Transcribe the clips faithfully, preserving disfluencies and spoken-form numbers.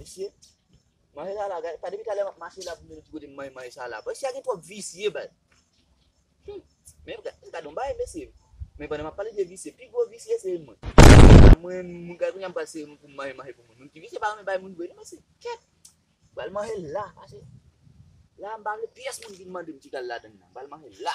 Visye. Manje la la, gade, pa depi talè m ap mache la pou m jwenn yon ti kote m manje manje sa la. Paske a gen twòp visye, baz. Hmm. Men gade, gade yon bagay, mesye. Men pandan m ap pale de visye, pi gwo visye se mwen. Mwen, mwen gade kounye a m pral sere moun pou m manje manje pou moun. Moun ki visye pa renmen bay moun vre, non, mesye. Kèt. Pral manje la, pase. La, m pa vle pyès moun vin mande m ti kal ladann nan. M pral manje la.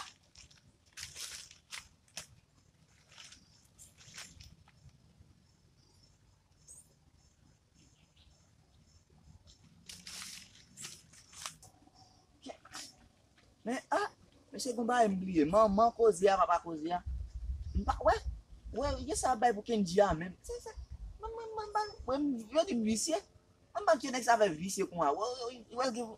Men, ah, mesye, gon bagay m bliye. Manman koze a, papa koze a. M pa, wè, wè, gen sa bay pou Kendji a menm. Se, se, mwen, mwen, mwen, mwen, mwen, yo di m visye. Mwen pa kite nèg sa fè visye konsa. Wè, wè, wè, wè, gen,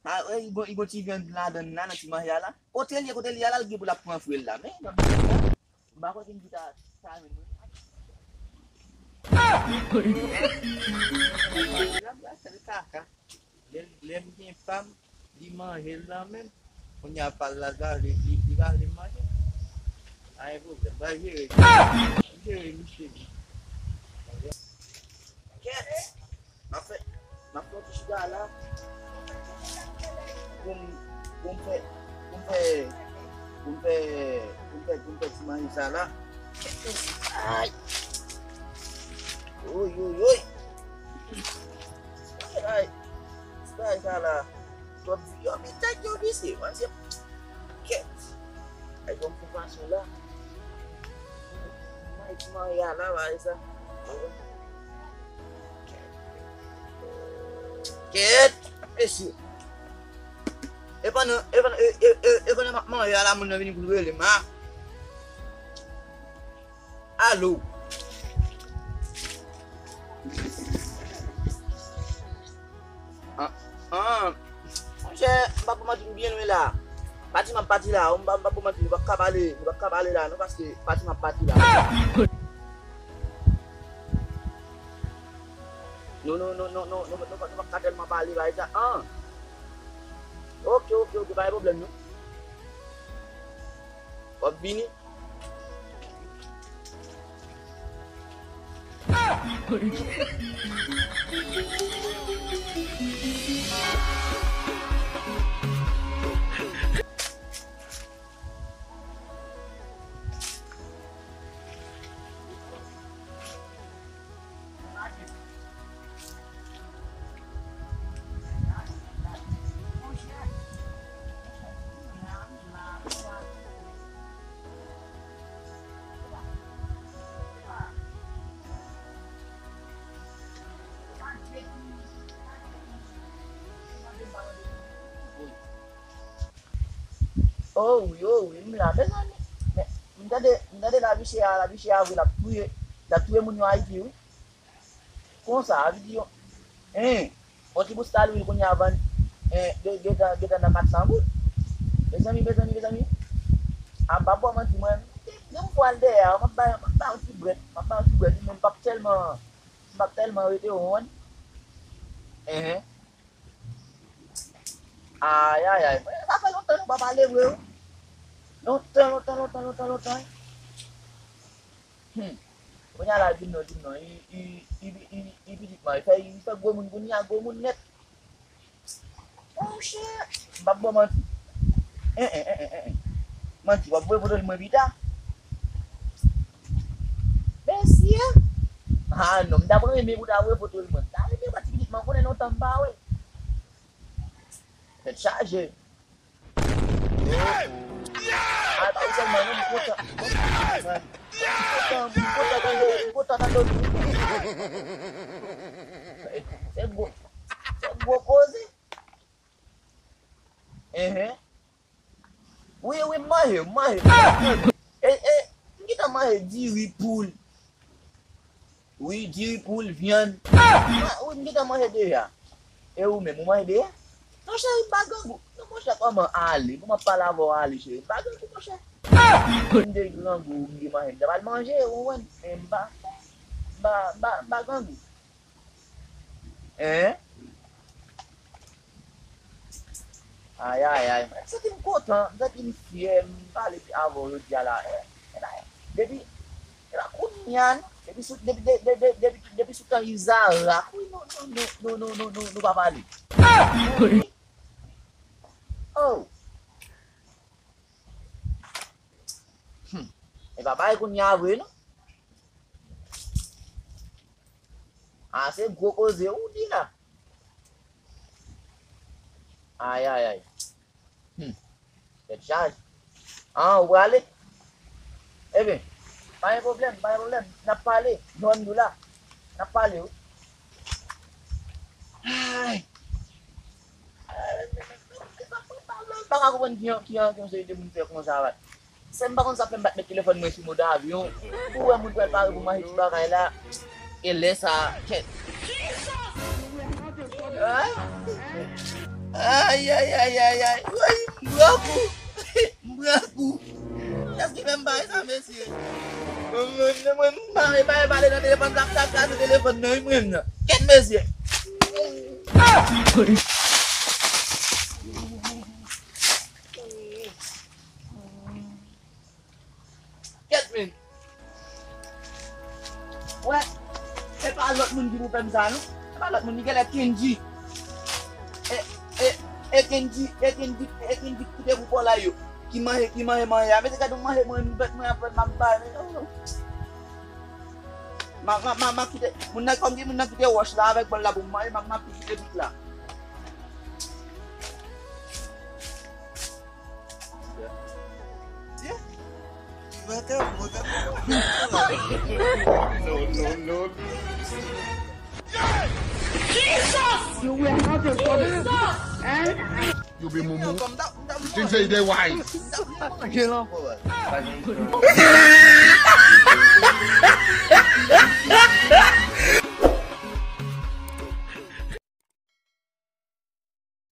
ah, wè, li gon, li gon ti vyann ladann la, nan ti manje a la. Kote l ye, kote l ye a la, l gen pou l ap pran fre l la. Men, nan M pa kwè Kendji ta, ta renmen. Lè, lè m gen pa m, li manje l nan men m. Kounye a pa l la, li, li, li pa vle m manje. Pa gen pwoblèm, m pral jere. M jere misye. Kèt! M ap fè, m ap fè yon ti chita la. Pou m, pou m fè, pou m fè, pou m fè, pou m fè, pou m fè ti manje sa la. Ay! Oy, oy, oy! Ay! Ti bagay sa la. Twòp vi, yo, men tèt yo visye, man. Se Kèt! Ay, bon, pou fason la. Ay, ti mari a la, ba, e sa. Kèt! Mesye! E pandan, e pandan, e, e, e, e pandan m ap manje a la, moun nan vini pou l rele m, a. Alo. An, an. Monchè, m p ap ba w manti, m byen lwen la. Pati m ap pati la, m p ap, m p ap ba w manti, nou p ap ka pale, nou p ap ka pale la, non, paske pati m ap pati la. Non, non, non, nou p ap ka tèlman pale, bay sa. An. Oke, oke, oke, pa gen pwoblèm, non. W ap vini? Oh wi, oh wi, m la, mezanmi. Men, m tande, m tande lavi chè a, lavi chè a vre, l ap touye, l ap touye moun yo Ayiti, wi. Konsa, a vle di yo, en, yon ti boustal lwil kounye a vann, en, gen, gentan, gentan nan kat san goud. Mezanmi, mezanmi, mezanmi. A, m p ap ba w manti, mwen, gen, gen yon fwa l dèyè a, m ap bay, m ap bay yon ti brèt, m ap bay yon ti brèt, men m p ap tèlman, m p ap tèlman rete, w konprann? Enhen. Ayayay, mwen, sa fè lontan nou pa pale vre, wi. Lontan, lontan, lontan, lontan, lontan. Hmm. Kounye a la, di m non, di m non. I, i, i, i, i pitit man, i fè, i fè gwo moun kounye a, gwo moun nèt. Monchè, m p ap ba w manti. En, en, en, en, en, en. Manti, w ap voye foto l mwen pita. Mesye! Ah non, m ta renmen pou w ta voye foto l mwen. M ta renmen wè ti pitit man, konnen lontan m pa wè l. Tèt chaje. Ay, pa ou sèlman, non, m kontan. M kontan, m kontan tande, m kontan tande w. Se gwo, se gwo koze. Enhen. Wi, wi, m manje, m manje. E, e, m gentan manje diri poul. Wi, diri poul, vyann. Wi, m gentan manje deja. E ou menm, ou manje deja? Non, cheri, m pa grangou. Non, monchè, kòman ale? Kòman pale avè w ale, cheri? M pa grangou, monchè. M te grangou, m te manje, m ta pral manje, ou konprann? Men m pa, m pa, m pa, m pa grangou. Hein? Ayayay, mwen santi m kontan, m santi m fyè, m pale avè w jodi a la. Eh, eh, depi, epa kounye a, non? Depi sou, depi, de- de- de- depi, depi sou tan Izara, wi, non, Nou, nou, nou, nou, nou, nou pa pale. Oh! Hmm. E pa bagay kounye a vre, non. A, se gwo koze ou di la. Ay, ay, ay. Hmm. Tèt chaje. An, ou prale? Ebyen, pa gen pwoblèm, pa gen pwoblèm. N ap pale. Jwenn nou la. N ap pale, wi. Ay. M pa ka konprann ki, ki, ki yon seri de moun fè konsa, wi. Sè m pa konn sa fè m pa t met telefòn mwen sou mòd avyon. Ou wè moun pral pare pou mache ti bagay la. E lè sa, kèt. Ay, ay, ay, ay, ay. Woy, m pran kou. M pran kou. Kiyès ki fè m bay sa, mesye? Mwen, mwen, mwen, m pa, m pa pale nan telefòn, sa, sa, sa, se telefòn nan, wi, mwen, nan. Kèt, mesye. Kèt, men. Wè, e pa lòt moun ki pou fè m sa, non. E pa lòt moun, li genlè Kenji. E, e, e Kenji, e Kenji, e Kenji ki te pou kòlay yo. Ki manje, ki manje, manje a. Mesye, gade yon manje mwen, m fèt mwen apre m ap bay. Ma, ma, ma, ma kite, moun nan, kòm ki moun nan kite wòch la avèk bòl la pou m manje, ma, ma kite tout la. You will have a problem. Hein? You be mumu. You think say they wise.